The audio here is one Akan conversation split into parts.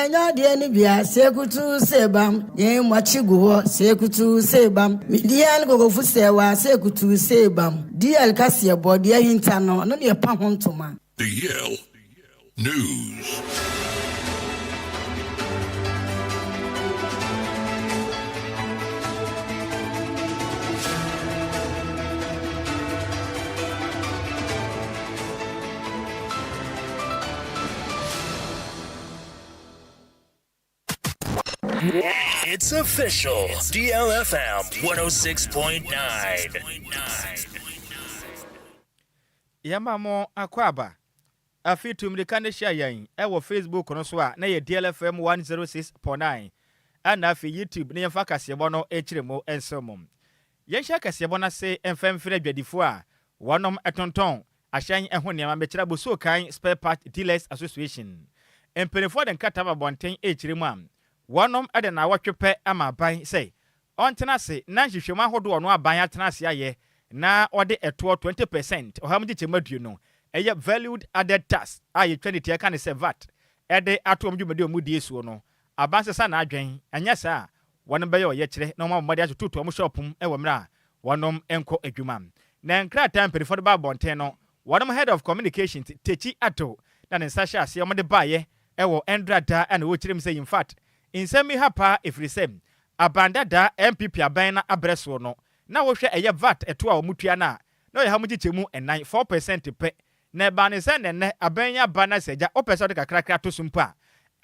Yɛnya adeɛ no bi a, sekutu sebam. Yɛn mmakye gu hɔ, sekutu sebam. Media ne kokofu sɛwa, sekutu sebam. DL kaseɛ bɔ, deɛ ahinta no, ɔno ne ɛpa ho ntoma. DL News. It's official. DLFM 106.9. Yɛma mo akwaaba. Afei tu mmirika no hyia yɛn wɔ Facebook no so a na yɛ DLFM 106.9 ɛna afei YouTube na yɛmfa kaseɛbɔ no kyerɛ mu nso mo. Yɛnhyɛ kaseɛbɔ no ase mfa mfiri adwadifoɔ a wɔnom tontɔn ahyɛn ho nneɛma mekyerɛ Abosuo Spare Part Dealers Association. Mpanimfoɔ de nkrataa ba abɔnten rekyerɛ mu a wɔnom de nnawɔtwe pɛ ama aban sɛ ɔntena ase na nhwehwɛmu ahodoɔ ɔno aban atena ase ayɛ na ɔde ɛtoɔ 20 percent, ɔha mu nkyekyɛmu 20, ɛyɛ Valued Added Tax a yɛtwa ne tia ka ne sɛ VAT, ɛde ato wɔn dwumadi a wɔn die soɔ no. Aban sesa n'adwen, ɛnyɛ saa a wɔn bɛyɛ ɔyɛkyerɛ na wɔn abɔ mmɔden atototo wɔn shop mu wɔ mmerɛ a wɔnom nkɔ adwuma. Na nkrataa mpanimfoɔ de ba abɔnten no, wɔnom Head of Communications Tekyi Ato na ne nsa hyɛ aseɛ wɔn de baeɛ wɔ ndrada na wɔkyerɛ mu sɛ in fact nsɛm yi ha paa ɛfiri sɛ aban dada NPP aban no abrɛ soɔ no na wohwɛ ɛyɛ VAT ɛto a wɔn tua no a na ɔyɛ ha mu kyekyɛ mu 4, 4% pɛ. Na ɛbaa ne sɛ nnɛnnɛ aban yi aba na sɛ agya wopɛ sɛ wode kakrakra to so mpo a,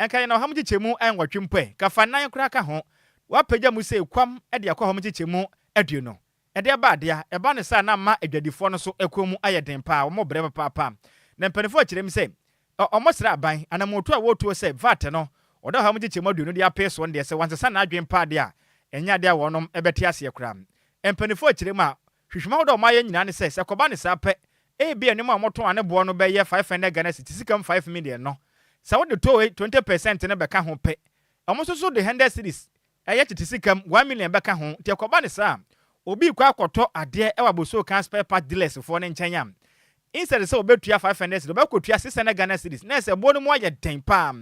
ɛnka yɛn ɔha mu kyekyɛ mu 8 mpo ɛ, ka fa 4 koraa ka ho. Woapagya mu sɛ kwam de akɔ ɔha mu kyekyɛ mu 20. Ɛde aba adeɛ a, ɛba ne saa na ama adwadifoɔ no so kɔn mu ayɛ den paa, wɔn brɛ papaapa. Na mpanimfoɔ kyerɛ mu sɛ, wɔsrɛ aban, anammɔntuo a wɔretuo sɛ VAT no, wɔde ɔha mu nkyekyɛmu 20 de apee soɔ no deɛ, sɛ wɔansesa n'adwene paa deɛ a, ɛnyɛ adeɛ a wɔnom bɛte aseɛ koraa. Mpanimfoɔ kyerɛ mu a, hwehwɛmu ahodoɔ a wɔayɛ nyinaa ne sɛ, sɛ ɛkɔba ne saa pɛ, ebia nneɛma a wɔtɔn a ne boɔ no bɛyɛ 500 Ghana cedis, sika mu 5 million no, sɛ wode toll 20% no bɛka ho pɛ, wɔn nso so de 100 cedis, ɛyɛ tete sika mu 1 million bɛka ho. Nti ɛkɔba ne saa a, obi rekɔ akɔtɔ adeɛ wɔ Abossey Okai spare part dealers foɔ no nkyɛn a, instead sɛ ɔbɛtua 500 cedis, ɔbɛkɔtua 600 Ghana cedis. Na ɛsɛ boɔ no mu ayɛ den paa.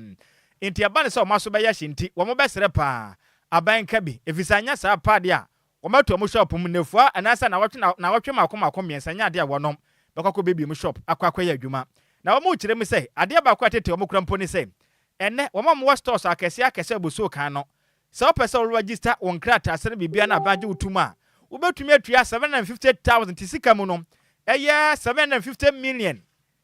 Nti ɛba ne sɛ wɔn aso bɛyɛ hye nti, wɔn bɛsrɛ paa aban nka bi, ɛfiri sɛ anyɛ saa paa deɛ a, wɔbɛto wɔn shop mu nnafua anaasɛ nnawɔtwe nnawɔtwe mmaako mmaako 3 nyɛ adeɛ a wɔnom bɛkɔ akɔbuebue mu shop akɔ akɔyɛ adwuma. Na wɔn rekyerɛ mu sɛ adeɛ baako a ɛtete wɔn kora mpo ne sɛ, ɛnnɛ wɔn a wɔwɔ stores akɛseɛ akɛseɛ Abossey Okai no, sɛ wopɛ sɛ wo register wo nkrataa sɛ no biribiara na aban gye wo tom a, wobɛtumi atua 750,000, te sika mu no ɛyɛ 750 million.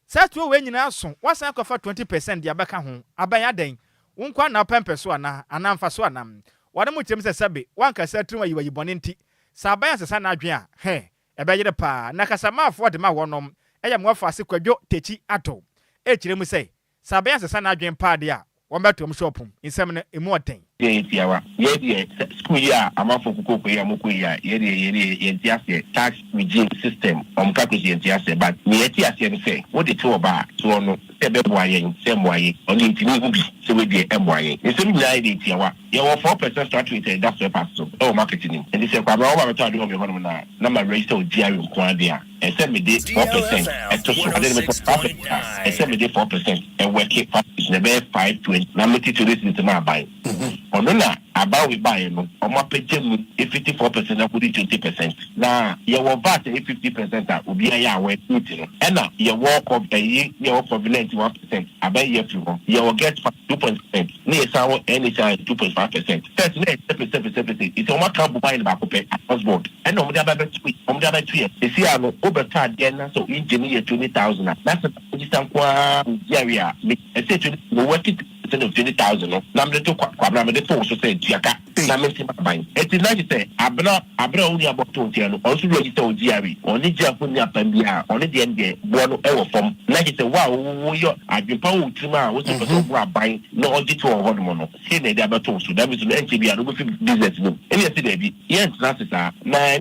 Saa tuo wei nyinaa so, woasan akɔfa 20% de abɛka ho. Aban adɛn? Wo nko ara na wopɛ mpɛ so anaa? Anaa mfaso anaa? Wɔde mo kyerɛ mu sɛ sɛbe woankasa tirim ayiwayi bɔne nti, sɛ aban ansesa n'adwene a, hɛ, ɛbɛyere paa. Na kasamaafoɔ de ma wɔnom ɛyɛ mo afaase Kwadwo Tekyi Addo ɛrekyerɛ mu sɛ, sɛ aban ansesa n'adwene paa deɛ a, wɔbɛto wɔn shop mu. Nsɛm no, emu ɔden. Deɛ yɛ tiawa. Yɛ deɛ sɛ school yi a amanfoɔ kokoko yi a ɔmo kɔ yi a yɛ deɛ yɛ deɛ yɛn te aseɛ tax regime system ɔmo calculation yɛn te aseɛ, but nea yɛte aseɛ ne sɛ wode to ɔba a toɔ no sɛ ɛbɛboa yɛn sɛ mmoa yɛn ɔno yɛntumi nhu bi sɛ wei deɛ ɛmmoa yɛn. Nsɛm nyinaa yɛ deɛ tiawa. Yɛwɔ 4% flat rate a ɛda spare parts so ɛwɔ market no mu, nti sɛ Kwabena woba bɛtɔ adeɛ wɔ me hɔnom no a na ma register wɔ GRA nko ara deɛ a, ɛsɛ mede 4% ɛto so. Ade no metɔ 5% a, ɛsɛ mede 4% ɛwɛke five na ɛbɛyɛ 520 na mete 20 cedis ma aban. Ɔno na aban wei baeɛ no ɔmo apagya mu efiti 4% akɔdi 20%. Na yɛwɔ VAT ɛyɛ 50% a obiara yɛ awɛ nti no, ɛna yɛwɔ kɔ ɛyi yɛwɔ COVID 91% aban yɛ firi hɔ. Yɛwɔ GETFund 2% ne yɛsan wɔ NHI 2.5%. First na yɛ separate separate separate, nti ɔmo aka abɔ ayɛ no baako pɛ across board, ɛna ɔmo de aba bɛto ɔmo de abɛto yɛ esi ano. Wobɛtɔ adeɛ na sɛ engine no yɛ 20,000 a, na sɛ register nko ara GRA a ɛsɛ 20 mo working percent of 20,000 no na mede to Kwabena, mede to wo so sɛ tuaka na mente ma aban. Eti na kyerɛ sɛ abena abena a wo nua bɔtɔ ntia no, ɔno nso register wɔ GRA, ɔne GRA fo nni apam biara, ɔne deɛ no deɛ boɔ no ɛwɔ fam. Na kyerɛ sɛ wo a woyɛ adwempa wɔ wo tirim a wosɛ pɛ sɛ ɔboa aban na ɔgye to wɔ hɔnom no, sei na ɛde abɛto wo so. Dami so no ɛnkyɛ biara no wobɛfi business no mu. Ɛne ɛsɛ daabi, yɛntena ase saa na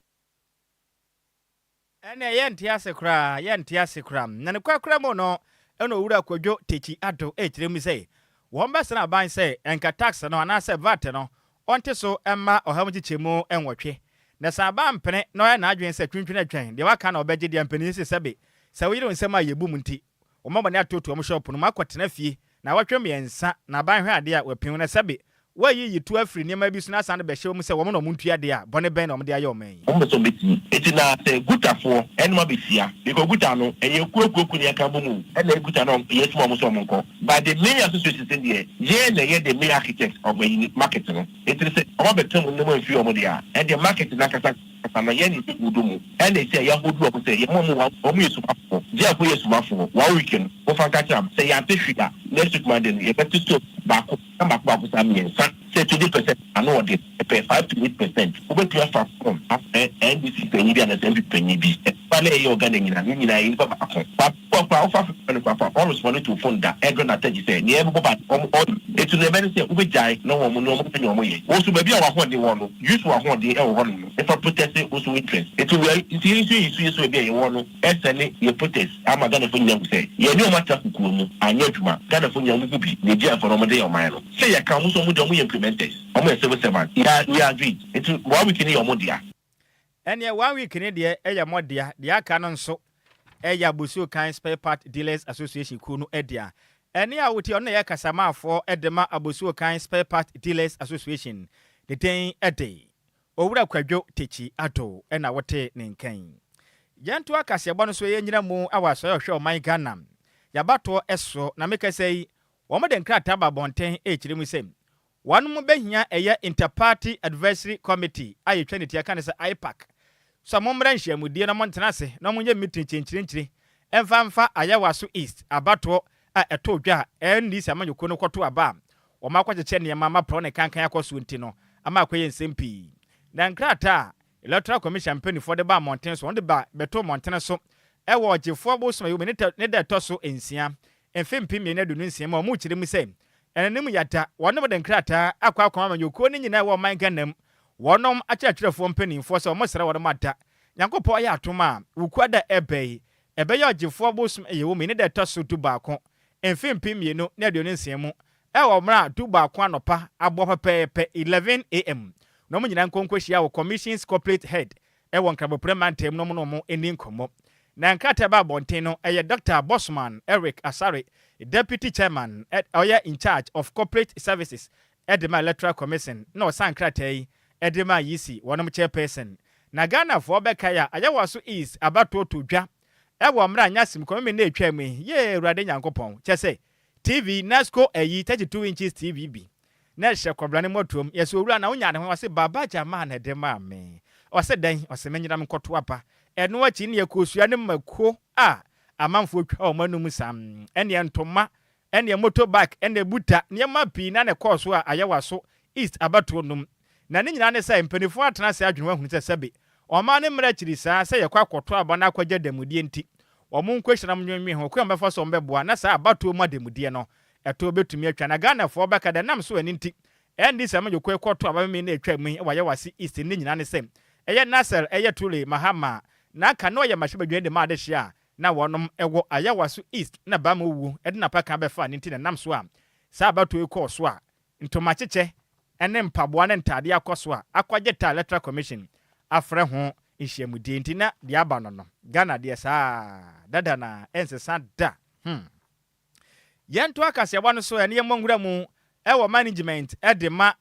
Ɛnna yɛnte ase koraa, yɛnte ase koraa. Na ne korakora mu no, ɛna Owura Kwadwo Tekyi Addo ɛrekyerɛ mu sɛ wɔn bɛsrɛ aban sɛ ɛnka tax no anaasɛ VAT no ɔnte so mma ɔha mu nkyekyɛmu 8. Na sɛ aban mpene na ɔyɛ n'adwene sɛ twintwin atwɛn deɛ waka na ɔbɛgye deɛ, mpanin se sɛbe sɛ woyere wo nsɛm a yɛbu mu nti wɔn abɔne atoto wɔn shop no mu akɔtena fie. Naawɔtwe mmiɛnsa na aban hwɛ adeɛ a wapim na sɛbe wɔayiyi to afiri nneɛma bi so na asan de bɛhyɛ wɔn mu sɛ wɔn na wɔn ntua deɛ a, bɔne bɛn na wɔde ayɛ ɔman yi? Wɔn pɛ sɛ wɔn bɛtumi. Eti na sɛ Guta foɔ ɛne mo abɛhyia because Guta no ɛyɛ kuo kuo kuo na yɛka bɔ mu o ɛna ɛyɛ Guta no yɛ soma wɔn sɛ wɔn nkɔ but the main associations no deɛ yɛn na ɛyɛ the main architect of ɛyi market no eti no sɛ wɔn abɛka mu na mo amfiri wɔn deɛ a ɛndeɛ market no ankasa ankasa no yɛn na yɛsi hodo mu ɛna esi a yɛahodo wɔn sɛ yɛma wɔn one wɔn yɛ sumafoɔ Gyeafoɔ yɛ sumafoɔ one week no mofa nka kyerɛ sɛ yɛante hwee a next week Monday no yɛbɛte soap baako na baako baako saa mmiɛnsa sɛ 20% ano ɔden pɛ 5 to 8%. Wobɛtumi afa phone afrɛ NDC panyin bi anaasɛ NPP panyin bi. Ɛba na ɛyɛ Ghana nyinaa ne nyinaa yɛ nipa baako baako koraa wofa frɛ no koraa fa ɔrespond to phone da ɛdɔ n'atɛgye sɛ nea ɛbɛbɔ ba ɔmo ɔdi etu no ɛbɛne sɛ wobɛgyae na wɔn no wɔn pɛ nea wɔn yɛ. Wɔn nso baabi a wɔahoɔden wɔ no, use wɔahoɔden ɛwɔ hɔ nom no ɛfa protest wo so interest. Etu wia nti yɛn nso yɛ su yɛ so baabi a yɛwɔ no ɛsɛ ne yɛ protest ama Ghanafoɔ nyinaa hu sɛ yɛne wɔn atena kukuo mu anyɛ adwuma. Ghanafoɔ nyinaa wɔn hu bi na egye afɔ na wɔn de yɛ ɔman no sɛ yɛka wɔn nso wɔn de wɔn yɛ implementers, wɔn yɛ civil servant. Yɛ we agree nti one week ne yɛ wɔn dea. Ɛneɛ one week ne deɛ ɛyɛ mo dea, deɛ aka no nso ɛyɛ Abosuo Kan Spare Part Dealers Association kuo no dea. Ɛne a wotie ɔno na ɛyɛ kasamaafoɔ de ma Abosuo Kan Spare Part Dealers Association, ne din de Owura Kwadwo Tekyi Ado ɛna wote ne nkan. Yɛnto akaseɛbɔ no so yɛnyina mu awɔ asɔre ɔhwɛ ɔman Ghana yɛabatoɔ ɛsoɔ na mekasa yi wɔn de nkrataa ba abɔnten ɛrekyerɛ mu sɛ wɔn bɛhia ɛyɛ Interparty Advisory Committee a yɛtwa ne tia ka ne sɛ IPAC so mommrɛ nhyiamudie na montena ase na monyɛ meeting kyɛnkyerɛnkyerɛ ɛmfa mfa Ayawaso East abatoɔ a ɛtɔ dwa a NDC amanyɔkuo no kɔto aba a wɔn akɔkyekyɛ nneɛma ama porɔ ne kankan akɔ so nti no ama akɔyɛ nsɛm pii. Na nkrataa a Electoral Commission mpanimfoɔ de ba mmɔnten so, wɔn de ba bɛto mmɔntene so ɛwɔ ɔgyefoɔ bosom yi ne da ɛtɔ so 6, mfe 2026 mu a wɔn kyerɛ mu sɛ ɛnanim yada wɔn de nkrataa akɔ akɔma amanyɔkuo no nyinaa ɛwɔ ɔman Ghana mu wɔnom akyerɛkyerɛfoɔ mpanimfoɔ sɛ wɔn srɛ wɔn ada Nyankopɔn ayɛ atom a wukua da ɛbɛ yi ɛbɛyɛ ɔgyefoɔ bosom ɛyɛ wɔ mu ne da ɛtɔ so 11, mfe 2026 mu, ɛwɔ mmerɛ a 11 anɔpa aboɔ pɛpɛɛpɛ, 11 a.m., na wɔn nyinaa nkɔnkɔ hyia wɔ Commission's corporate head ɛwɔ Nkrabopere mantam no mu na wɔn ani nkɔmmɔ. Na nkrataa ba abɔnten no ɛyɛ Dr Bosman Eric Asare, deputy chairman ɔyɛ in charge of corporate services ɛde ma Electoral Commission, na ɔsan nkrataa yi ɛde ma EC wɔnom chairperson. Na Ghanafoɔ bɛkae a, Ayawaso East abatoɔ to dwa ɛwɔ mmerɛ a nyasim kɔmimi na etwa mu yi yee Awurade Nyankopɔn kyɛ sɛ TV Nasco ɛyi 32 inches TV bi na ɛhyɛ kɔbra ne mmɔtoam. Yɛsɛ owura na wonya ne ho ɔse Baba Gyama na ɛde maa me. Ɔse dɛn? Ɔse menyina me nkɔto aba. Ɛno akyi ne yɛkɔsua ne mako a amanfoɔ twa wɔn anum sam, ɛneɛ ntoma, ɛneɛ motorbike, ɛneɛ buta nneɛma pii na ne kɔɔ so a Ayawaso East abatoɔ nom. Na ne nyinaa ne sɛ mpanimfoɔ atena ase adwene ahunu sɛ sɛbe ɔman ne mmerɛ akyiri saa sɛ yɛkɔ akɔto aba no akɔgya damudeɛ nti wɔn nkɔhyira m nwenwen ho kwan bɛfa so wɔn bɛboa na saa abatoɔ mu adamudeɛ no ɛto bɛtumi atwa. Na Ghanafoɔ bɛka dɛ nam so ɛno nti ɛndi sɛ amanyɔkuo kɔto aba mimi na atwa mu yi wɔ Ayawaso East. Ne nyinaa ne sɛ ɛyɛ Nasser ɛyɛ Tule Mahama na aka na ɔyɛ mmarahyɛbadwani de ma adehyeɛ a na wɔnom ɛwɔ Ayawaso East na bama wu ɛde napaka bɛfa ne nti na nam so a saa abatoɔ yi kɔɔ so a ntoma kyekyɛ ɛne mpaboa ne ntadeɛ akɔ so a akɔgye ta Electoral Commission afrɛ ho nhyiamudie. Nti na deɛ aba no Ghana deɛ saa dada na ɛnsesa da. Yɛnto akaseɛbɔ no so ɛne yɛmmɔ nwura mu ɛwɔ management ɛde ma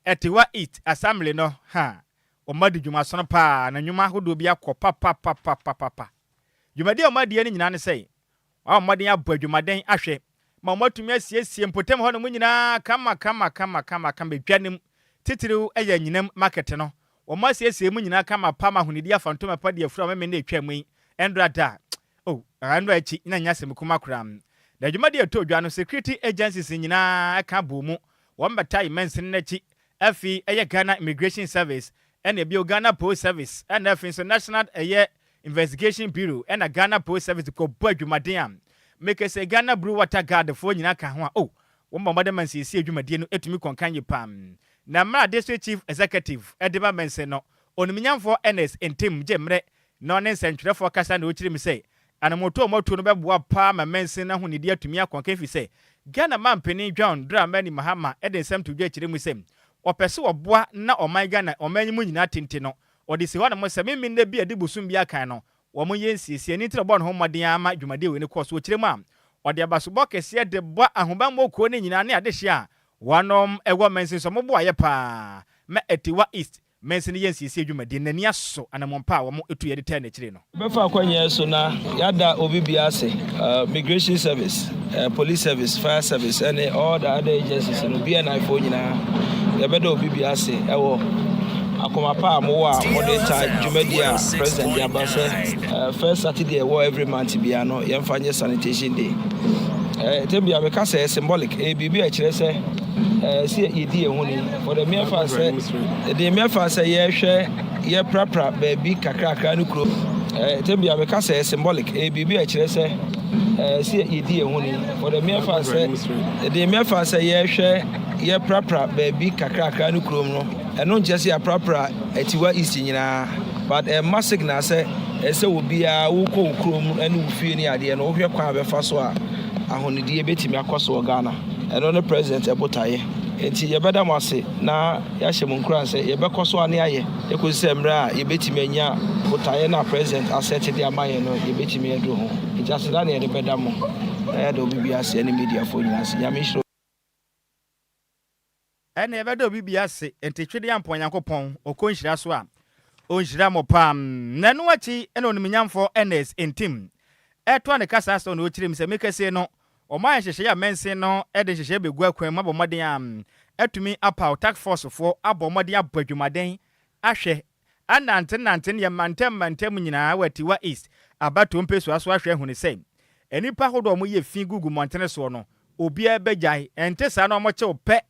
Atiwa East Assembly no ha wɔn adi dwumasono paa na nnwuma ahodoɔ bi akɔ papapapapapa. Dwumadi a wɔn adiɛ no nyinaa ne sɛ wɔn mmɔden abɔ adwumaden ahwɛ ma wɔn atumi asiesie mpɔtam hɔ nom nyinaa kama kama kama kama kama. Edwa no mu titiriw ɛyɛ Anyinam market no, wɔn asiesie mu nyinaa kama pam ahonidi afa ntoma pa de afura wɔn mɛmɛ na etwa mu yi ɛndora da o ɛndora akyi na nya asɛm kuma koraa. Na dwumadi a ɛtɔ dwa no, security agencies nyinaa ɛka bɔ mu wɔn bɛta mɛnsin n'akyi. Afei ɛyɛ Ghana Immigration Service, ɛna ebio Ghana Post Service, ɛna afei nso National ɛyɛ Investigation Bureau, ɛna Ghana Post Service kɔbɔ adwumaden a meke sɛ Ghana Blue Water Guard foɔ nyinaa ka ho a o wɔn bɔ mmɔden ma nsiesie adwumadie no etumi kɔnkan yi pam. Na mmerɛ district chief executive ɛde ma mɛnsin no, onimnyamfoɔ Ernest Ntim gye mmerɛ na ɔne nsɛntwerɛfoɔ kasa na ɔkyerɛ mu sɛ anamoto a wɔatu no bɛboa paa ma mɛnsin no ahonidi atumi akɔnkan fi sɛ Ghana mampanin John Dramani Mahama ɛde nsɛm to dwa kyerɛ mu sɛ ɔpɛ sɛ ɔboa na ɔman Ghana ɔman yi mu nyinaa tente no ɔde si hɔ nom sɛ mímí nna bi a ɛde bosom bi akan no wɔn yɛ nsiesie ne ntina ɔbɔ ne ho mmɔden ama dwumadie wei no kɔɔ so. Ɔkyerɛ mu a Ɔde abasobɔ kɛseɛ de bɔ ahobammɔ kuo no nyinaa ne adehye a wɔnom wɔ mansin so. Wɔboaeɛ paa ma Atiwa East mansin no yɛ nsiesie dwumadie. N'ani asɔ anammɔn pa a wɔtuiɛ de taa n'akyire no. Yɛbɛfa akwannyɛ yi so na yɛada obi biara ase, Migration Service, Police Service, Fire Service ne all the other agencies no, BNI foɔ nyinaa, yɛbɛda obi biara ase wɔ akoma pa a mowɔ a mode taa dwumadie a President de aba sɛ first Saturday ɛwɔ every month biara no yɛmfa nyɛ sanitation day. Tɛm biara meka sɛ ɛyɛ symbolic, ɛyɛ biribi a ɛkyerɛ sɛ sɛ yɛdi yɛn ho ni for the mere fact sɛ the mere fact sɛ yɛhwɛ yɛprapra baabi kakrakra no kuro. Tɛm biara meka sɛ ɛyɛ symbolic, ɛyɛ biribi a ɛkyerɛ sɛ sɛ yɛdi yɛn ho ni for the mere fact sɛ the mere fact sɛ yɛhwɛ yɛprapra baabi kakrakra no kurom no, ɛno nkyerɛ sɛ yɛaprapra Atiwa East nyinaa, but ɛma signal sɛ ɛsɛ obiara wokɔ wo kurom ne wo fie ne adeɛ no, wohwɛ kwan a bɛfa so a ahonidie bɛtumi akɔ so wɔ Ghana. Ɛno ne President ɛbotaeɛ, nti yɛbɛda mo ase na yɛahyɛ mo nkuran sɛ yɛbɛkɔ so ane ayɛ ɛkɔsi sɛ mmerɛ a yɛbɛtumi anya botaeɛ no a President asɛte de ama yɛn no, yɛbɛtumi aduru ho. Nti aseda ne yɛde bɛda mo na yɛda obi bi ase ne mediafoɔ nyinaa ase. Nyame nhyira. Ɛna yɛbɛda obi bi ase. Nti twede ampɔ Nyankopɔn ɔkɔ nhyira so a ɔnhyira mo paa. Na ɛno akyi ɛna onimnyamfoɔ Ernest Ntim ɛtoa ne kasa sɛ ɔne ɔkyerɛ mu sɛ mekɛseɛ no ɔma ayɛ nhyehyɛeɛ a mɛnsen no de nhyehyɛeɛ bɛgu akwan mu abɔ mmɔden a atumi apaw task force foɔ abɔ mmɔden abɔ adwumaden ahwɛ anante nante ne yɛ mantam mantam nyinaa wɔ Atiwa East abatoɔ mpɛsua so ahwɛ ahunu sɛ nnipa ahodoɔ a wɔyɛ fi gugu mmɔntene soɔ no, obiara bɛgyae. Ɛnte saa na wɔkyew pɛ,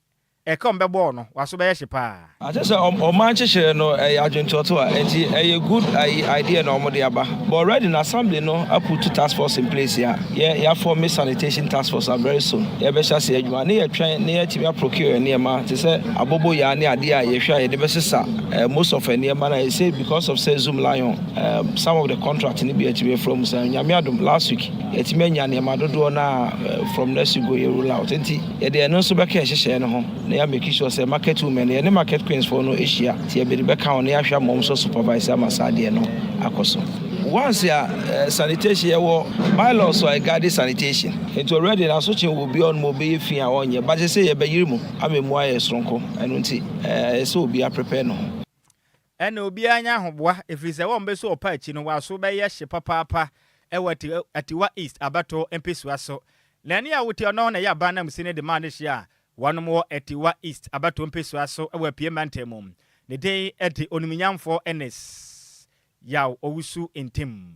ɛka wɔn bɛbɔɔ no waso bɛyɛ hye paa. Ate sɛ ɔman kyekyere no ɛyɛ adwentoɔto a, nti ɛyɛ good idea na ɔmo de aba, but already na assembly no aput task force in place a yɛ yɛaform sanitation task force a very soon yɛbɛhyɛ ase adwuma ne yɛtwɛn ne yɛtumi aprocure nneɛma te sɛ abobo yaa ne adeɛ a yɛhwɛ a yɛde bɛsesa most of nneɛma na yɛsɛ because of sɛ Zoomlion some of the contract ne bi atumi afura mu sɛ Nyame adom last week yɛtumi anya nneɛma dodoɔ na from next week go yɛ roll out, nti yɛde ɛno nso bɛka ɛhyehyɛ no ho na yɛ make sure sɛ market women yɛne market queens foɔ no ahyia, nti yɛbɛde bɛka wɔn na yɛahwɛ ama wɔn nso supervise ama saa adeɛ no akɔ so. Once a sanitation, yɛwɔ bylaws a ɛguide sanitation, nti already n'asokye wɔ obi ɔnom ɔbɛyɛ fi a ɔnyɛ, but sɛ yɛbɛyiri mu ama mu ayɛ soronko. Ɛno nti ɛsɛ obi aprepare no ho. Ɛna obiara nya ahoboa ɛfiri sɛ wɔn bɛso ɔpa akyi no waso bɛyɛ hye papaapa ɛwɔ Atiwa East abatoɔ mpɛsua so. Na ɛne a wote ɔno na ɛyɛ aban nam si ne de maa ne hyia a wɔnom wɔ Atiwa East abatoɔ mpɛsua so ɛwɔ Apue mantam mu, ne den ɛde onimnyamfoɔ Ernest Yaw Owusu Ntim.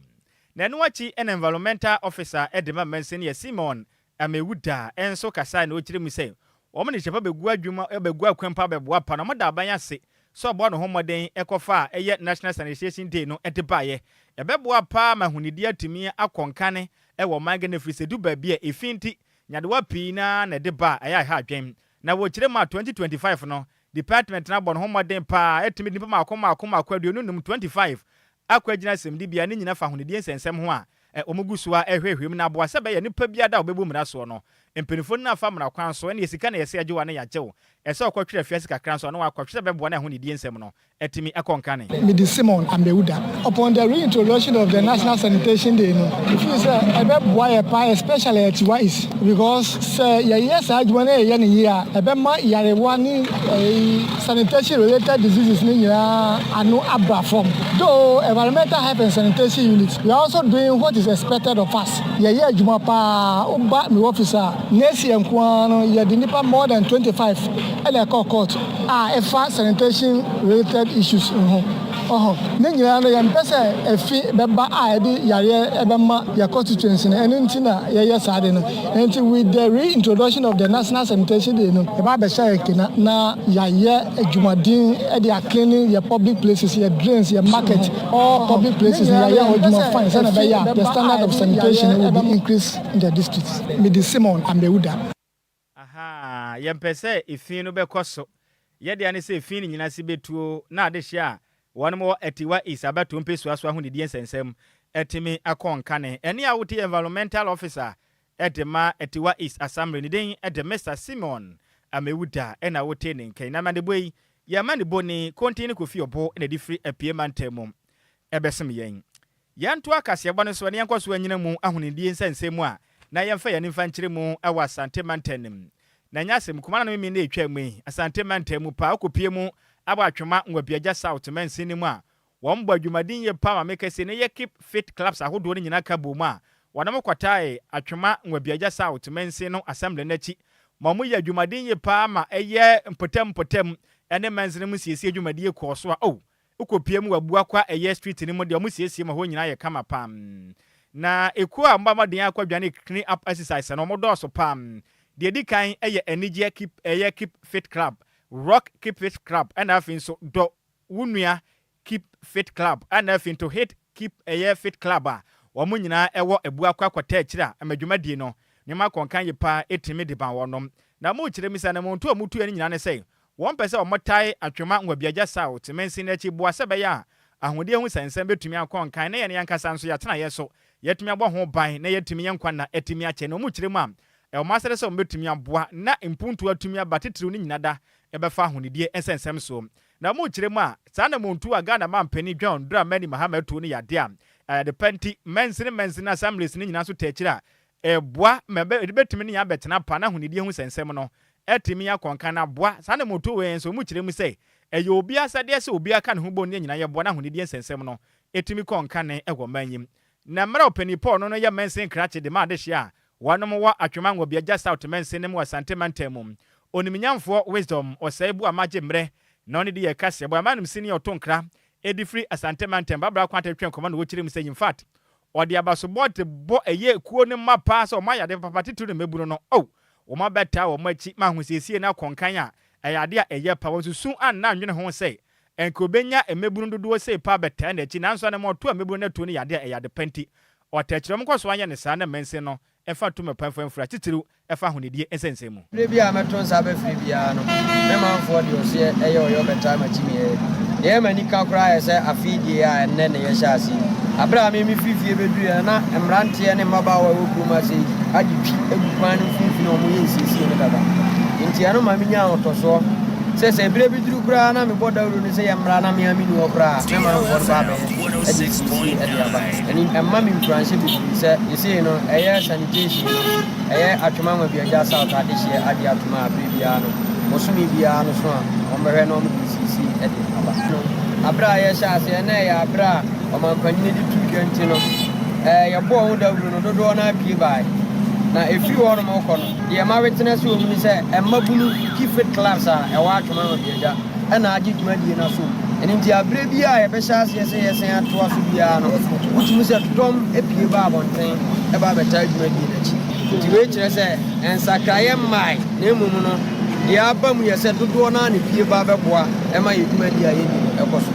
Na ɛno akyi ɛna environmental officer ɛde ma mansin yɛ Simon Amewuda ɛnso kasa na ɔkyerɛ mu sɛ wɔn de hyɛpa bɛgu adwuma bɛgu akwampa bɛboa pa na wɔda aban ase sɛ ɔbɔ ne ho mmɔden ɛkɔfa a ɛyɛ National Sanitation Day no ɛde baeɛ. Ɛbɛboa paa ma ahonidie atumi akɔ nkane ɛwɔ ɔman Ghana, firi sɛ du baabi a efi nti nyadewa pii naa na ɛde ba a ɛyɛ aha adwene. Na wɔkyerɛ mu a 2025 no department no abɔ ne ho mmɔden paa ɛtumi nipa maako maako maako 25 25 akɔ agyina asɛmdibea ne nyina fa ahonidie nsɛnsɛm ho a wɔn gu so a ɛhwehwɛ mu na aboa sɛ bɛyɛ nipa bi ada a wɔbɛbu mmara soɔ no, mpanimfoɔ no afa mmara kwan so ɛne sika na yɛsɛ agye wa ne yɛagye wo, ɛsɛ ɔkɔtwerɛ afiase kakra nso ɔno wakɔtwerɛ sɛ bɛboa no ahonidie nsɛm no ɛtumi ɛkɔ nkane. Mede Simon Ambewuda. Upon the reintroduction of the National Sanitation Day no, mefeel sɛ ɛbɛboa yɛ paa, especially Atiwa East, because sɛ yɛyɛ saa adwuma no, yɛyɛ no yie a, ɛbɛma yarewa ne sanitation related diseases ne nyinaa ano aba fam. Though environmental health and sanitation unit, we are also doing what is expected of us. Yɛyɛ adwuma paa. Woba me office a, next year nko ara no yɛde nipa more than 25 ɛna ɛkɔ court a ɛfa sanitation related issues ho. Ɔhɔ ne nyinaa no, yɛmpɛ sɛ ɛfi bɛba a ɛde yareɛ ɛbɛma yɛ constituency no. Ɛno nti na yɛyɛ saa de no. Nti with the reintroduction of the National Sanitation Day no, yɛba abɛhyɛ yɛ kena na yɛayɛ adwumaden ɛde acleaning yɛ public places, yɛ drains, yɛ market, all public places no, yɛayɛ hɔ adwuma fine sɛnɛ ɛbɛyɛ a the standard of sanitation will be increased in the district. Mede Simon Ambewuda. Aha, yɛmpɛ sɛ efi no bɛkɔ so. Yɛdeɛ ne sɛ efi no nyinaa si bɛtuo na ade hyɛ a wɔn wɔ Atiwa East abatoɔ mpɛsua so ahonidie nsɛnsɛm ɛtumi akɔ nkane. Ɛne a wote environmental officer ɛde ma Atiwa East Assembly, ne den ɛde Mr Simon Amewuda ɛna wote ne nkɛn. Na amanebɔ yi yɛma ne bɔ ne kontin ne Kofi Ɔbo ɛna ɛde firi Apue mantam mu ɛbɛsom yɛn. Yɛnto akaseɛbɔ no so ɛne yɛnkɔ so anyina mu ahonidie nsɛnsɛm mu a Na yɛmfa yɛn ani mfa nkyerɛ mu wɔ Asante mantam no mu. Na ɛnyɛ asɛm kumaa na meme na ɛtwa mu yi. Asante mantam mu paa, wokɔpue mu wɔ Atwema Nwabiagya South mansin no mu a, wɔbɔ adwumaden yie paa ma meka sei, na ɛyɛ Keep Fit Clubs ahodoɔ no nyinaa ka bom a, wɔnom kɔtae Atwema Nwabiagya South mansin no Assembly no akyi ma wɔyɛ adwumaden yie paa ma ɛyɛ mpɔtam mpɔtam ne mansini mu nsiesie dwumadie kɔɔ so a, oh, Wokɔ pue mu wɔ Abuakwa ɛyɛ street no mu deɛ wɔn siesie ma hɔ nyinaa yɛ kama paa. Na ekuo a wɔbɔ mmɔden akɔ dwane clean up exercise no wɔn dɔɔso paa. Deɛ edi kan yɛ anigyeɛ keep ɛyɛ keep fit club, rock keep fit club ɛna afei nso dɔ wo nua keep fit club ɛna afei nto hit keep ɛyɛ fit club a wɔn nyinaa ɛwɔ Abuakwa kɔtɛ akyire a ɛma dwumadie no nneɛma kɔnkan yie paa ɛtumi de ban wɔnom. Na mo kyerɛ mi sɛ anamontuo a wɔtuo no nyinaa ne sɛ Wɔmpɛ sɛ wɔtae Atwema Nwabiagya South mansin no akyi boa sɛ ɛbɛyɛ a ahudeɛ ho nsɛnsɛm bɛtumi akɔ nkan na yɛn ankasa nso yɛatena yɛn so, yɛatumi abɔ ho ban na yɛatumi yɛn nkwa nna atumi akyɛ. Na wɔn kyerɛ mu a, ɛwɔ wɔn asɛde sɛ wɔbɛtumi aboa na mpuntuo atumi aba titiriw ne nyina da ɛbɛfa ahonidie nsɛnsɛm so. Na wɔn kyerɛ mu a, saa anamontuo a Ghana manpanin John Dramani Mahama atuo no yɛ adeɛ a ɛyɛ ade pa nti mansini mansini assemblies no nyinaa nso taa akyire a ɛboa ma ɛde bɛtumi ne yɛn abɛtena pa na ahonidie ho nsɛnsɛm no atumi akɔ nkan na aboa. Saa na moto wei nso, wɔkyerɛ mu sɛ, ɛyɛ obi asɛdeɛ sɛ obiara ka ne ho bom ne yɛn nyinaa yɛboa na ahonidie nsɛnsɛm no tumi kɔ nkane wɔ ɔman yi mu. Na mmerɛ Ɔpanin Paul no no yɛ mansin krakye de ma adehyeɛ a wɔnom wɔ Atwema Nwabiagya South mansin no mu wɔ Asante mantam mu. Onimnyamfoɔ Wisdom Osei Boamah gye mmerɛ na ɔne di yɛn kaseɛbɔ ɛma nom sini a ɔto nkra de firi Asante mantam Barbara Kwantɛ twetwe nkɔmmɔ na wɔkyerɛ mu sɛ infact Ɔde abasobɔ de bɔ ɛyɛ kuo no mma paa sɛ wɔn ayɛ ade papa titiriw ne mmabunu no. Oh, wɔn abɛtaa wɔn akyi ma ahosiesie no akɔ nkan a, ɛyɛ ade a ɛyɛ pa. Wɔnsusu anna annwene ho sɛ anka obenya mmabunu dodoɔ sei paa abɛtaa n'akyi, nanso anammɔntuo a mmabunu no atuo no yɛ ade a ɛyɛ ade pa nti, ɔtaa akyire. Wɔnkɔ so anyɛ no saa na mmansin no mfa nto mmepɔ mfa mfura, titiriw ɛfa ahonidie nsɛnsɛm mu. Berɛ biara a mɛto nsa abɛfrɛ biara no, me manfoɔ de ɔseɛ yɛ ɔyɔ bɛtaa m'akyi meɛ. Deɛ ɛyɛ m'anika koraa yɛ sɛ afe yi deɛ a ɛnnɛ na yɛhyɛ aseɛ yi, aberɛ a me mefiri fie bɛduruiɛ no na mmeranteɛ ne mmabaawa a ɛwɔ kurom ha sei agye twi agu kwan no mfimfini a wɔyɛ nsiesie no dada. Enti ɛno ma menyaa ahotɔsoɔ sɛ sɛ berɛ bi duru koraa na mebɔ dawuro no sɛ yɛmmra na me ara menni hɔ koraa a, me manfoɔ no ba abɛyɛ de nsiesie de aba. Ɛno nti ɛma me nkuranhyɛ bebree sɛ seesei no ɛyɛ sanitation no, Ɛyɛ Atwoma Nwabiagya South adehyeɛ agye atom a berɛ biara no, bosome biara no so a, wɔbɛhwɛ na wɔde nsiesie de aba. No, aberɛ a yɛhyɛ aseɛ na ɛyɛ aberɛ a ɔmampanyini de too dwa nti no, yɛbɔɔ ho dawuro no, dodoɔ no ara pue baeɛ. Na ɛfiri hɔ nom rekɔ no, deɛ mawetena so wɔ mu ne sɛ, mmabunu Keep-Fit Clubs a ɛwɔ Atwoma Nwabiagya na agye dwumadie no asom. Ɛno nti aberɛ biara a yɛbɛhyɛ aseɛ sɛ yɛsan atoa so biara no, wotumi sɛ dɔm pue ba abɔnten ba bɛtaa dwumadie no akyi. Nti wei kyerɛ sɛ nsakraeɛ mmae na mmom no deɛ aba mu yɛ sɛ dodoɔ no ara na ɛpue ba bɛboa ma yɛn dwumadie a yɛdi no kɔ so.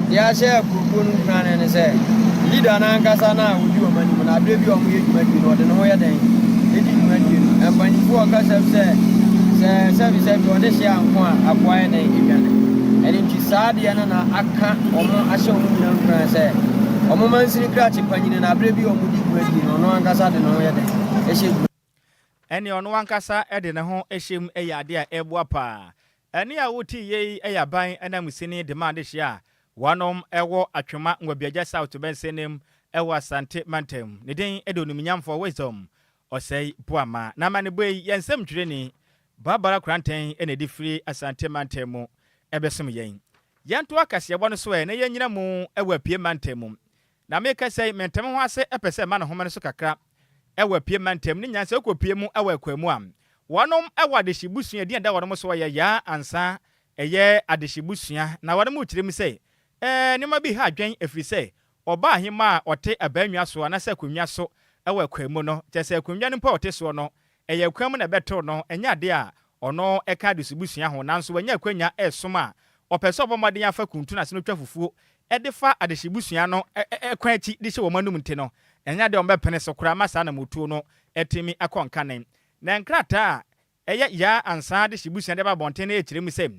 Deɛ ahyɛ akuokuo no nkuran ne sɛ leader no ankasa no a ɔdi wɔn anim no aberɛ bi a wɔyɛ dwumadie no ɔde ne ho yɛ dɛn di dwumadie no. Mpanimfoɔ kasa bi sɛ sɛ sɛbisɛbi ɔde hyɛ anko a akoa yɛ dɛn dwane. Ɛno nti saa adeɛ no na aka wɔn ahyɛ wɔn nyinaa nkuran sɛ wɔn mansini krakye panyini no aberɛ bi a wɔdi dwumadie no ɔno ankasa de ne ho yɛ dɛn hyɛ dwumadie. Ɛnneɛ ɔno ankasa de ne ho hyɛ mu yɛ adeɛ a ɛboa paa. Ɛnne a wote yei yɛ aban ananmusini de ma adehyeɛ a wɔnom wɔ Atwema Nwabiagya South bɛnsɛnem wɔ Asante mantam. Ne din de Onimnyamfoɔ Wisdom Osei Boamah. Na amanebɔ yi yɛ nsɛmtwerɛni Barbara Koranteng na ɛde firi Asante mantam mu bɛsom yɛn. Yɛntoa kaseɛbɔ no so ɛ na yɛnnyina mu wɔ Apue mantam mu. Na mekasa yi, mente me ho ase pɛ sɛ mma ne home no so kakra wɔ Apue mantam ne nyansa wokɔ mu wɔ akwaa mu a, wɔnom wɔ adehye busua din a ɛda wɔnom so ɔyɛ yaa ansa ɛyɛ adehye busua na wɔnom rekyerɛ mu sɛ ɛɛ nneɛma bi ha adwen ɛfiri sɛ ɔbaa ahemaa a ɔte abannwa so anaasɛ akonnwa so wɔ akwaa mu no kyerɛ sɛ akonnwa no mpo a ɔte soɔ no ɛyɛ akwan mu na ɛbɛtew no, ɛnyɛ ade a ɔno ka adesubusua ho, nanso wanya akwanya resom a ɔpɛ sɛ ɔbɔ mmɔden afa kuntun ase no twa fufuo de fa adehyebusua no kwan akyi de hyɛ wɔn anom nti no, ɛnyɛ ade a wɔbɛpene so koraa ma saa anammɔtuo no atumi akɔ nkane. Na nkrataa a ɛyɛ Yaa Ansah adehyebusua de aba abɔnten no rekyerɛ mu sɛ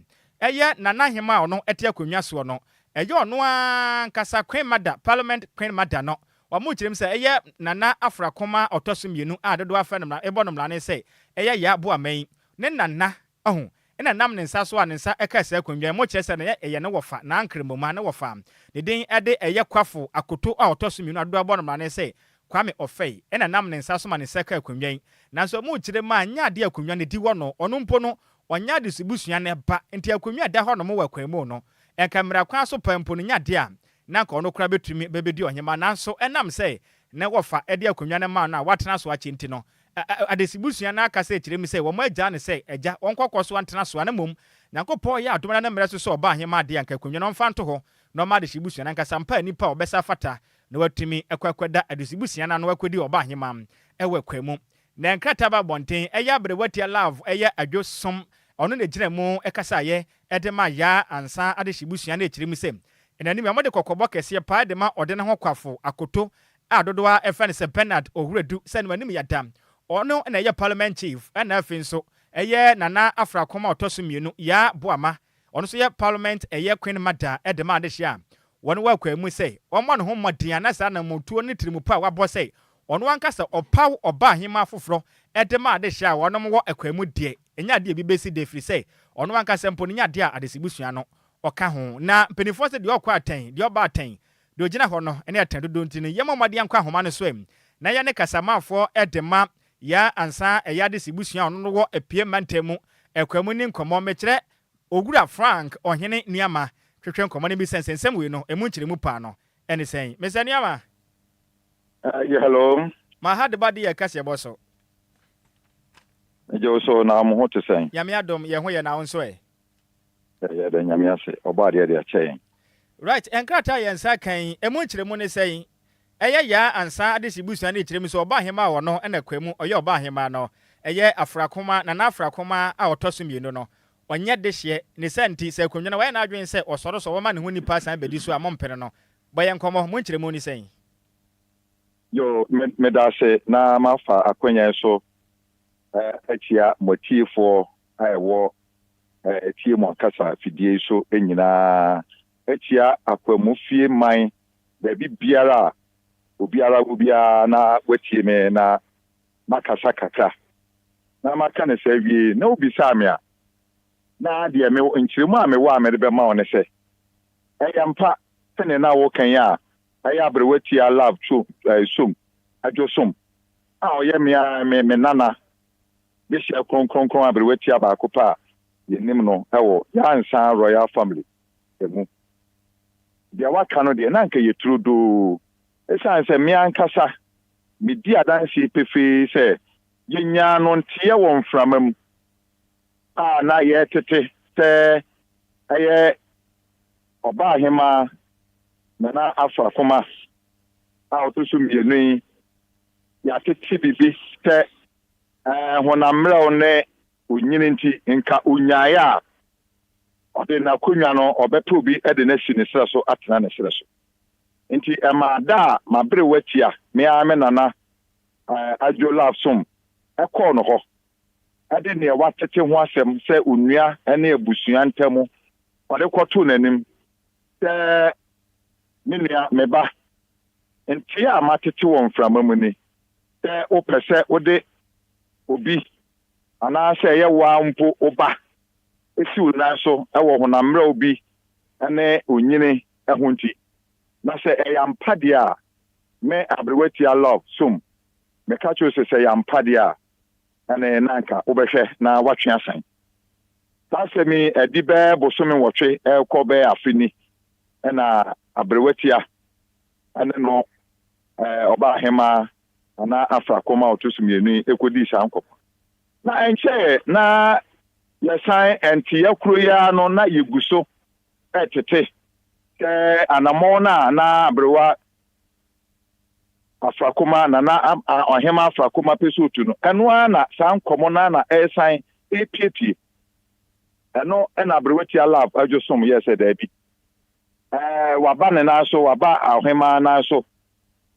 ɛyɛ Nana Ahemaa a ɔno te akonnwa soɔ no, ɛyɛ ɔno ara ankasa Queen Mother, Parliament Queen Mother no, Wɔkyerɛ mu sɛ ɛyɛ Nana Afrakoma a ɔtɔ so mmienu a dodoɔ afrɛ no mmara rebɔ no mmrane sɛ ɛyɛ Yaa Boamah yi ne nana ahu na ɛnam ne nsa so a ne nsa kaa saa akonnwa yi. Wɔkyerɛ sɛ na ɛyɛ ne wɔfa, Naa Nkremoma ne wɔfa. Ne din de ɛyɛ Kwafo Akoto a ɔtɔ so mmienu a dodoɔ abɔ no mmrane sɛ Kwame Offei na nam ne nsa so ma ne nsa kaa akonnwa yi. Nanso ɛmu kyerɛ mu a, nyɛ adeɛ a akonnwa no di wɔ no. Ɔno mpo no, ɔnyɛ adesibusua no ba, nti akonnwa a ɛda hɔnom wɔ akwan mu no, nka mmara kwan so paa mpo no, nyɛ adeɛ a na anka ɔno koraa bɛtumi bɛbɛdi ɔhemmaa. Nanso ɛnam sɛ ne wɔfa de akonnwa no maa no a watena so akyɛ nti no, adesibusua no akasa akyerɛ mu sɛ wɔagyaa no sɛ agya, ɔnkɔkɔ so ntena so a, na mmom Nyankopɔn yɛ adom na ne mmerɛ so sɛ ɔba ahemmaa deɛ a, anka akonnwa no ɔmfa nto hɔ na ɔmma adesibusua no ankasa mpa nnipa a wɔbɛsa afata na watumi akɔ akɔda adesibusua no ano akɔdi ɔba ahemmaa wɔ akwan mu. Na nkrataa ba abɔnten, ɛyɛ aberewa tia love, ɛyɛ adwo som, ɔno na ɛgyina mu kasaeɛ de ma Yaa Ansah adehye busua no ɛkyerɛ mu sɛ, Ɛnanim yi wɔde kɔkɔbɔ kɛseɛ paa de ma ɔde ne ho kwafo Akoto a dodoɔ ara frɛ no sɛ Bernard Owuradu sɛ no anim yada. Ɔno na ɛyɛ Parliament Chief ɛna afei nso ɛyɛ Nana Afrakoma a ɔtɔ so mmienu, Yaa Boama, ɔno nso yɛ Parliament ɛyɛ Queen Mother de ma adehye a wɔn wɔ akwaa mu sɛ wɔmmɔ ne ho mmɔden a na saa anammɔntuo ne tirimupɔ a wabɔ sɛ ɔno ankasa ɔpaw ɔbaa ahemmaa foforɔ de ma adehye a wɔnom wɔ akwaa mu deɛ ɛnyɛ adeɛ a ebi bɛsi da ɛfiri sɛ ɔno ankasa mpo no nyɛ adeɛ a adesibusua no ɔka ho. Na mpanimfoɔ sɛ deɛ ɔkɔ atɛn, deɛ ɔba atɛn, deɛ ɔgyina hɔ no ne atɛn dodoɔ nti no yɛmmɔ mmɔden nkɔ ahoma no so ɛ na yɛne kasamafoɔ de ma Yaa Ansa ɛyɛ adesibusua a ɔno no wɔ Apue mantam mu akwaa mu ni nkɔmmɔ. Mekyerɛ Owura Frank Ɔhene Nuamah twetwe nkɔmmɔ no bisa nsɛnsɛm wei no ɛmu nkyerɛmu paa no ɛne sɛn? Mister Nuamah. Yeah, hello. Ma ha de ba de yɛ kaseɛbɔ so. Megye wo so, na mo ho te sɛn? Nyame adom, yɛn ho yɛ, na wo nso ɛ? Yɛda Nyame ase, ɔbɔ adeɛ de akyɛ yɛn. Right, nkrataa a yɛn nsa aka yi, ɛmu nkyerɛmu ne sɛn? Ɛyɛ Yaa Ansa Adehye busua no rekyerɛ mu sɛ ɔbaahemaa a ɔno na Kwamu ɔyɛ ɔbaahemaa no, ɛyɛ Afrakoma, Nana Afrakoma a ɔtɔ so mmienu no. Ɔnyɛ dehyeɛ, ne saa nti, sɛ akonnwa no wayɛ n'adwene sɛ ɔsɔre so a ɔbɛma ne ho nnipa asan abɛdi so a, mompene no. Bɔ yɛn nkɔmmɔ, mo nkyerɛmu ne sɛn? Yo, me meda ase na mafa akwanya yi so akyia mo atiefoɔ a ɛwɔ ɛtie mo akasa fidie yi so nyinaa, akyia Akwamu fie man baabi biara a obiara wɔ biara na watie me na makasa kakra. Na maka no saa wie na wobisaa me a, na deɛ me nkyerɛmu a mewɔ a mede bɛma wo ne sɛ, ɛyɛ ampa sɛdeɛ na woka yi a ɛyɛ aberewa tia love two eh, som, adwo som, a ɔyɛ me ara me me nana dehyɛ kronkronkron aberewa tia baako pɛ a yɛnim no wɔ Yansan Royal Family mu. Deɛ waka no deɛ na anka ɛyɛ turodoo, ɛsiane sɛ me ankasa medi adanseɛ pefee sɛ yɛnyaa no nteɛ wɔ mframa mu a na yɛretete sɛ ɛyɛ Ɔbaahemaa Nana Afra Kumah a ɔto so mmienu yi, yɛatete biribi sɛ honam mmerɛw ne onyini nti, nka onyae a, ɔde n'akonnwa no, ɔbɛpɛ obi de no asi ne serɛ so atena ne serɛ so. Nti ɛmaa da a m'aberewa tia me ara me nana Adwo Love Som kɔɔ no hɔ de nea watete ho asɛm sɛ onua ne abusua ntam ɔde kɔtoo n'anim sɛ, Me nua, me ba, nteɛ a matete wɔ mframa mu ni, sɛ wopɛ sɛ wode obi anaasɛ ɛyɛ wo ara mpo wo ba si wo nan so wɔ honam mmerɛw bi ne onyini ho nti. Na sɛ ɛyɛ ampa deɛ a, me aberewatia Love som, meka kyerɛ wo sɛ sɛ ɛyɛ ampa deɛ a, ɛne na anka wobɛhwɛ na woatwe asan. Saa asɛm yi, adi bɛyɛ bosome nwɔtwe rekɔ bɛyɛ afe ni na aberewatia ne no ɔbaahemaa anaa Afrakoma a ɔto so mmienu yi kɔdii saa nkɔmmɔ. Na ɛnkyɛeɛ na yɛsan nteɛ koro yi ara no na yɛgu so retete sɛ anammɔn no a na aberewa Afrakoma, Nana Ɔhema Afrakoma pɛ sɛ ɔtu no, ɛno ara na saa nkɔmmɔ no ara na ɛresan repiepie. Ɛno na aberewa tia love adwo som yɛɛ sɛ daabi. Ɛɛ, waba ne nan so, waba ɔhemaa nan so.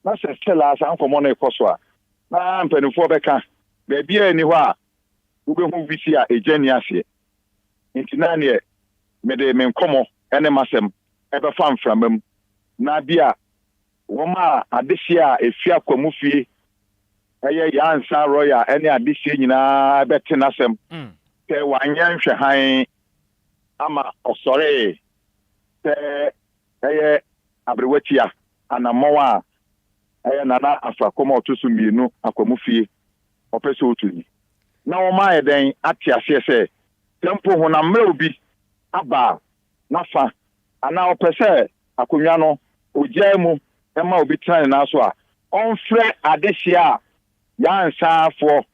Na sɛ still a saa nkɔmmɔ no rekɔ so a, na mpanimfoɔ bɛka, baabiara nni hɔ a wobɛhu wisi a egya nni aseɛ. Nti na neɛ mede me nkɔmmɔ ne m'asɛm ɛbɛfa mframa mu, na bi a wɔn a adehyeɛ a ɛfi akwamu fie ɛyɛ Yansa Royal ne adehyeɛ nyinaa bɛte n'asɛm sɛ wanyɛ nhwɛhan ama ɔsɔree sɛ ɛyɛ aberewatia anammɔn a. Ɛyɛ Nana Afrakɔm a ɔto so mmienu Akwamufie ɔpɛ sɛ ɔtu yi. Na wɔayɛ dɛn ate aseɛ sɛ, sɛ mpo honam mmerɛw bi aba n'afa anaa ɔpɛ sɛ akonnwa no ɔgyaa mu ma obi tena ne nan so a, ɔmfrɛ adehyeɛ a Yɛansafoɔ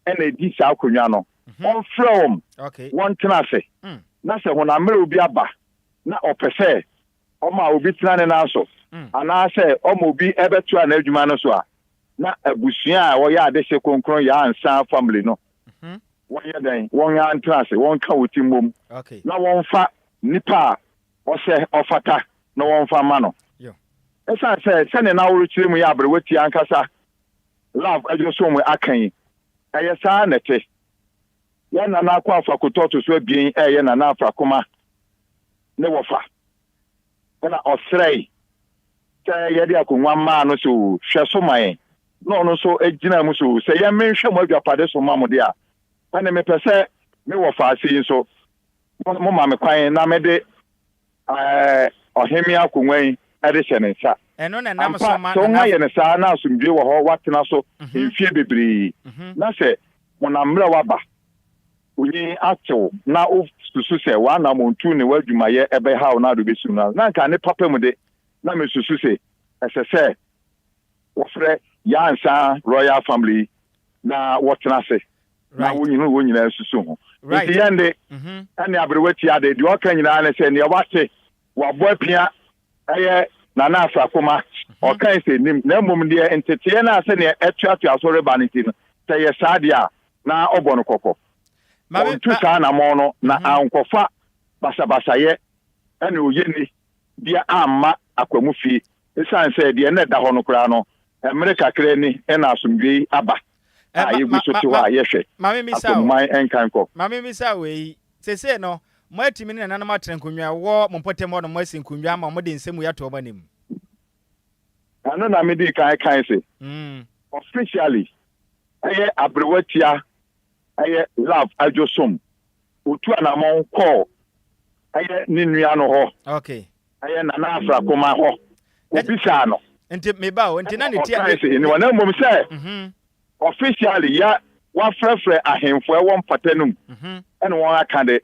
na ɛdi saa akonnwa no, ɔmfrɛ wɔn wɔntena ase, na sɛ honam mmerɛw bi aba na ɔpɛ sɛ ɔma obi tena ne nan so anaasɛ ɔma obi bɛtoa n'adwuma no so a, na abusua a wɔyɛ adehye kronkron Yɛansa family no, wɔnyɛ dɛn? Wɔn ara ntena ase, wɔnka wɔn ti mmom, na wɔmfa nipa a ɔsɛ, ɔfata na wɔmfa mma no. Esiane sɛ sɛnea na worekyerɛ mu yɛ aberewa ti ankasa Love Adwosom aka yi, ɛyɛ saa na ɛte. Yɛn Nana Akwaafo Akoto ɔto so abien reyɛ Nana Afrakoma ne wɔfa, ɛna ɔsrɛe sɛ yɛde akongua maa no sɛ o, hwɛ so ma yɛn. Na ɔno nso gyinaa mu sɛ o, sɛ yɛn menhwɛ mo adwapade so mma mo de a, ɛne mepɛ sɛ me wɔfa ase yi nso, moma me kwan na mede ɔhemmea akongua yi de hyɛ ne nsa. Ɛno na ɛnam so Ampa, ma sɛ Nana. wɔayɛ no saa na asomdwoe wɔ hɔ, wɔatena so mfeɛ bebree, na sɛ honam mmerɛw aba, onyin atew, na wosusu sɛ w'anammɔntu ne w'adwumayɛ bɛhaw no ade wobesiw no a, na anka ne papa mu de, na misusu se ɛsɛ sɛ wɔfrɛ Yansa Royal Family yi na wɔtena ase na wonyini wɔn nyinaa susu ho. Nti yɛn de, ɛne aberewa tia de, deɛ ɔka nyinaa ne sɛ nea wate, wabɔ apia ɛyɛ Nana Afrakoma, ɔkae sɛ nim, na mmom deɛ nteteeɛ no a sɛdeɛ ɛtoatoa so reba no nti no, sɛ ɛyɛ saa deɛ a, na ɔbɔ no kɔkɔ. Ɔntu saa anammɔn no na ankɔfa basabasayɛ ne oyɛnni bia amma Akwamu fie, esiane sɛ deɛ na ɛda hɔ no koraa no, mmere kakra ni na asomdwoe aba a yegu so te hɔ a yɛhwɛ Akwamuman nkankɔ. Ma mimmisa wei, Seesei no, moatumi ne nananom atena nkonnwa a ɛwɔ mo mpɔtam hɔ nom asi nkonnwa ama wɔde nsɛm wei ato wɔn anim? Ɛno na midii kan kae se, officially, ɛyɛ aberewa tia ɛyɛ Love Adwosom. Otu anamɔn kɔɔ ɛyɛ ne nua no hɔ, ɛyɛ Nana Afrakoma hɔ, kobisaa no. Nti meba o, nti na ne ti. Ɔkae se, ne na mmom sɛ officially ya wafrɛfrɛ ahemfo ɛwɔ mpata no mu ɛna wɔn aka de,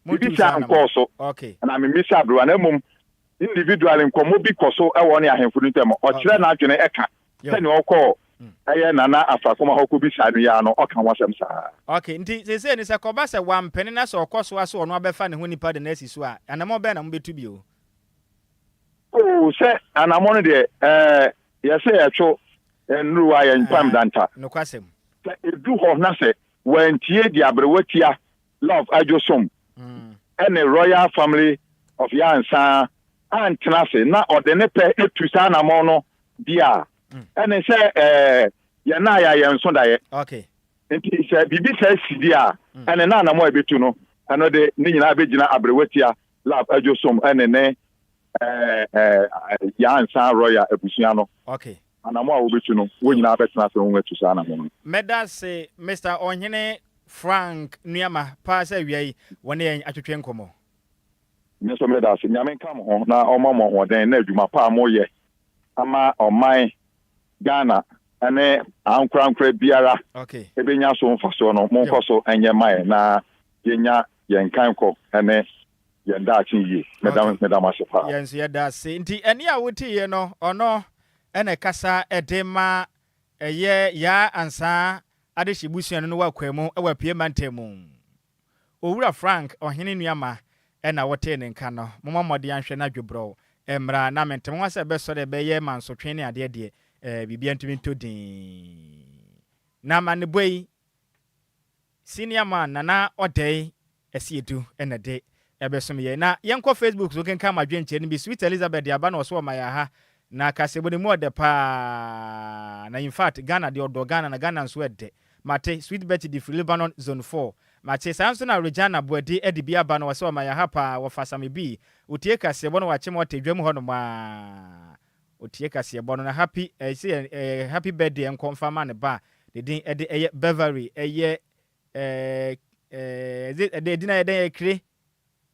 biribi saa nkɔɔ so, na memmisa aberewa na mmom individually nkɔmmɔ bi kɔ so wɔ ɔne ahemfo no ntam. Ɔkyerɛ n'adwene ɛka sɛnea ɔkɔɔ ɛyɛ Nana Afrakoma hɔ kɔbisaa no yi ara no, ɔka ho asɛm saa. Ok, nti seesei no sɛ kɔba sɛ wampene na sɛ ɔkɔ so ara sɛ ɔno abɛfa ne ho nipa de no asi so a, anammɔn bɛn na mobɛtu bio? Oh, sɛ anammɔn no deɛ, ɛɛ, yɛse yɛtwo nnuru a yɛmpam danta. Nokwasɛm. Sɛ ɛdu hɔ na sɛ wantie deɛ aberewa tia Love Adwosom ne Royal Family of Yansa antena ase na ɔde ne pɛ tu saa anammɔn no deɛ a, ɛne sɛ yɛn a yɛayɛ nso daeɛ. Nti sɛ biribi saa si deɛ a, ɛne na anammɔn a ɛbɛtu no, ɛno de ne nyinaa bɛgyina Aberewatia Love Adwosom ne ne Yansa Royal abusua no. Anammɔn a wɔbɛtu no, wɔn nyinaa bɛtena ase na wɔatu saa anammɔn no. Mɛda ase Mister Ɔhene Frank Nuamah paa sɛ awia yi wɔne yɛn atwetwe nkɔmmɔ. Me nso meda ase. Nyame nka mo ho na ɔmma mo ahoɔden na adwuma pa a moyɛ ama ɔman Ghana ne ankorankorɛ biara bɛnya so mfasoɔ no, monkɔ so nyɛ ma yɛn na yɛnya yɛn nkankɔ ne yɛn daakye yie. Meda meda mo ase paa. Yɛn nso yɛda ase. Nti ɛnne a wotiiɛ no, ɔno na ɛkasa de ma ɛyɛ Yaa Ansaa Adehye busua no no wɔ Akwaamu wɔ Apue mantam mu. Owura Frank Ɔhene Nuamah na wotee ne nka no. Mommɔ mmɔden anhwɛ na dwobrɔw mmra na mente mo ho sɛ ɛbɛsɔre ɛbɛyɛ mansotwe ne adeɛ deɛ, eh, biribiara ntumi ntɔ dinn. Na amanebɔ yi, Senior man Nana Ɔdɛe Asiedu na ɛde ɛbɛsom yɛn. Na yɛnkɔ Facebook so nkenkan mo adwenkyerɛ no bi. Sweet Elizabeth de aba na ɔso ɔma yɛn ha. Na kaseɛbɔ no mu ɔdɛ paa. Na in fact Ghana deɛ ɔdɔ Ghana na Ghana nso ɛdɛ. Mate, Sweet Betty de firi Lebanon zone 4. Mate, saa nso na Regina Boadi de bi aba na ɔse ɔma yɛn ha paa. Wɔfa Same bi. Otie kaseɛbɔ na wakyem ɔte dwam hɔ nom aa. Otie kaseɛbɔ no na happy ɛsɛ yɛ ɛɛ happy birthday ɛnkɔ mfa ma ne ba a ne din ɛde ɛyɛ Beverly ɛyɛ ɛɛ ɛɛ ɛde ɛdin ayɛ dɛn ɛkire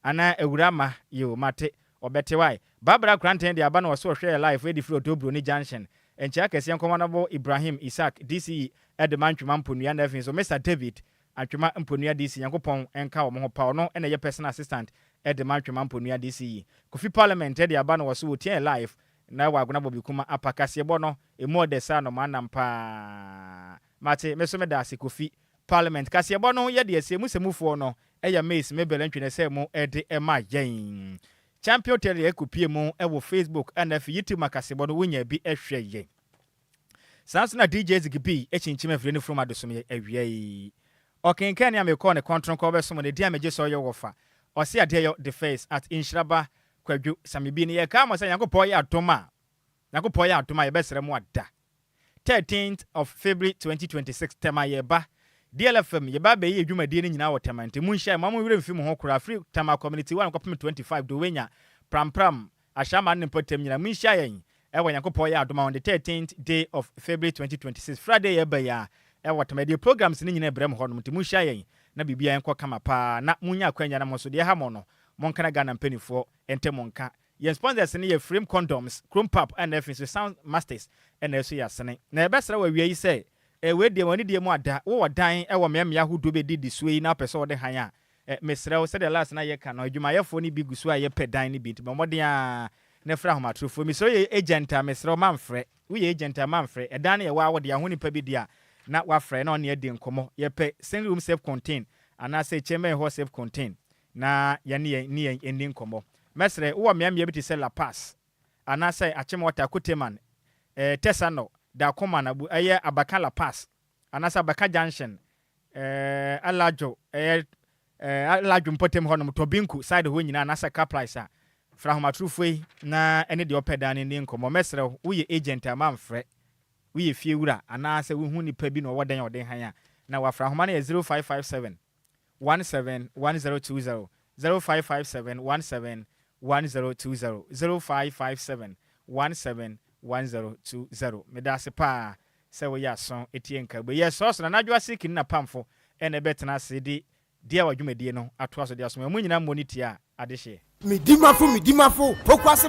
anaa awura ma yoo mate ɔbɛte wae Barbara Kranten de aba na ɔse ɔhwɛ yɛ live ɛde firi Otobroni junction. Nkyea kɛseɛ nkɔma Honourable Ibrahim Isaac DCE de ma Ntwema Mponua na afei nso Mister David Antwema Mponua DC Nyankopɔn nka wɔn ho pa ɔno na ɛyɛ personal assistant de ma Antwema Mponua DCE. Kofi Parliament de aba no wɔ so wɔ tia yɛ live na wɔ Agona Bobby Kuma apa kaseɛbɔ no ɛmu ɔdɛ saa nnomaa nam paa mate me so meda ase Kofi Parliament kaseɛbɔ no yɛ deɛ sɛ mu sɛ mufoɔ no ɛyɛ Mace Mabel Antwi na ɛsɛ mu de ma yɛn. Champion Terrier kɔpue mu wɔ Facebook ɛna afei YouTube ma kaseɛbɔ no wonya bi hwɛ yɛn. Saa nso na DJ Ziggy B kyinkyim afiri ne furum adesom yɛ awia yi. Ɔkenkan nea mekɔɔ ne kɔntronkɔ bɛsom no din a megye sɛ ɔyɛ wɔfa. Ɔse adeɛ yɔ the first at Nhyiraba Kwadwo Samibi no yɛkaa mo sɛ Nyankopɔn yɛ adom a Nyankopɔn yɛ adom a yɛbɛsrɛ mo ada 13th of February 2026 Tema yɛba DLFM yɛba abɛyɛ yɛ dwumadie no nyinaa wɔ Tema nti monhyia yɛn mma mo werɛ mfi mo ho koraa firi Tema Community 1 kɔpem 25 Dowenya Prampram Ashaiman ne mpɔtam nyinaa monhyia yɛn ɛwɔ Nyankopɔn yɛ adom a on the 13th day of February 2026 Friday yɛba yi a ɛwɔ Tema yɛde programs no nyinaa brɛ mo hɔnom nti monhyia yɛn na biribiara nkɔ kama paa na monya akwanya na mo nso deɛ ɛha mo no monka na Ghana mpaninfoɔ nte mo nka Yɛn sponsors no yɛ Frame Condoms, Chrome Pap ɛna afei nso Sound Masters ɛna ɛso yɛ asene. Na yɛbɛsrɛ wo awia yi sɛ, eh, wei deɛ w'anidie mu ada, wowɔ dan ɛwɔ mmeammea ahodoɔ bi a ɛdidi soɔ yi na wopɛ sɛ wode han a, eh, mesrɛ wo, sɛdeɛ last na yɛka no, adwumayɛfoɔ no bi gu so a yɛpɛ dan no bi, nti bɔ mmɔden ara na frɛ ahomatorofoɔ. Mesrɛ woyɛ agent a, mesrɛ wo mamfrɛ. Woyɛ agent a, mamfrɛ. Ɛdan no yɛ wo ara wo dea, ho nipa bi deɛ a, na wafrɛ na ɔne adi nkɔmmɔ. Yɛpɛ single room self contain anaasɛ chamber and hall self contain. na yɛne yɛn ne yɛn nni nkɔmmɔ. Mɛsrɛ, wowɔ mmeammea bi te sɛ La Paz, anaasɛ Achimota, Kuteman, eh, Tesano, Darkoman, Abu, ɛyɛ Abaka La Paz, anaasɛ Abaka Junction, eh, Alajo, ɛyɛ eh, Alajo mpɔtam hɔnom, Tobinku side hɔ nyinaa, anaasɛ Caprice a, frɛ ahomatorofoɔ yi na ɛne deɛ ɔpɛ dan no nni nkɔmmɔ. Mɛsrɛ wo, woyɛ agent a, mamfrɛ. Woyɛ fiewura, anaasɛ wohu nipa bi na ɔwɔ dan a ɔde han a, na wafrɛ. Ahoma no yɛ 0557 17 1020 0557 17 1020 0557 17 1020 Meda ase paa sɛ woyɛ aso tie nkaebɔ yi. Yɛsrɛ so Nana Adwoa Sirkin ne n'apamfo na ɛbɛtena ase de Diawa dwumadie no atoa so de asoma. Mo nyinaa mmɔ ne ti a adehyeɛ. Medimafo medimafo pokuase.